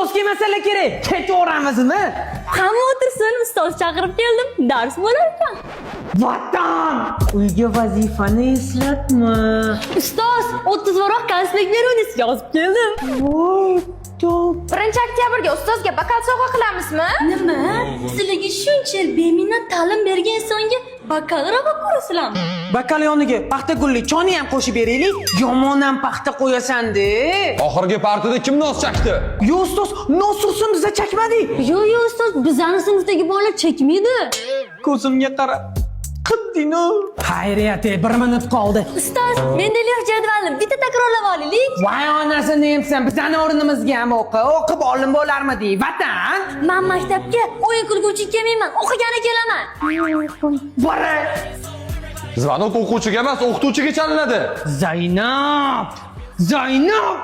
Ustoz kelmasalar kerak. Ketaveramizmi? Hamma o'tirsin, ustoz chaqirib keldim. Dars bo'lar ekan. Vatan! Uyga vazifani eslatma. Ustoz, 30 varoq konspekt beruvdingiz, yozib keldim. Voy, top. 1-oktyabrga ustozga bokal sovg'a qilamizmi? Nima? Sizlarga shuncha yil beminnat ta'lim bergan insonga bokal ravo ko'rasizlarmi? Bokal yoniga paxta gulli choni ham qo'shib beraylik. Yomon ham paxta qo'yasan-de. Oxirgi partida kim nos chakdi? Yo ustoz, nos ursin, biza chakmadik. Yo'q, yo'q ustoz, bizani sinfdagi bolalar chekmaydi. Ko'zimga qara. Qilding-u. Xayriyat, 1 minut qoldi. Ustoz, Mendeleyev jadvalini bitta takrorlab olaylik. Voy onasini emsan, bizani o'rnimizga ham o'qi, o'qib olim bo'larmidi, Vatan? Men maktabga o'yin kulgu uchun kelmayman, o'qigani kelaman. Bora! Звонок o'quvchiga emas, o'qituvchiga chalinadi. Zaynab! Zaynab!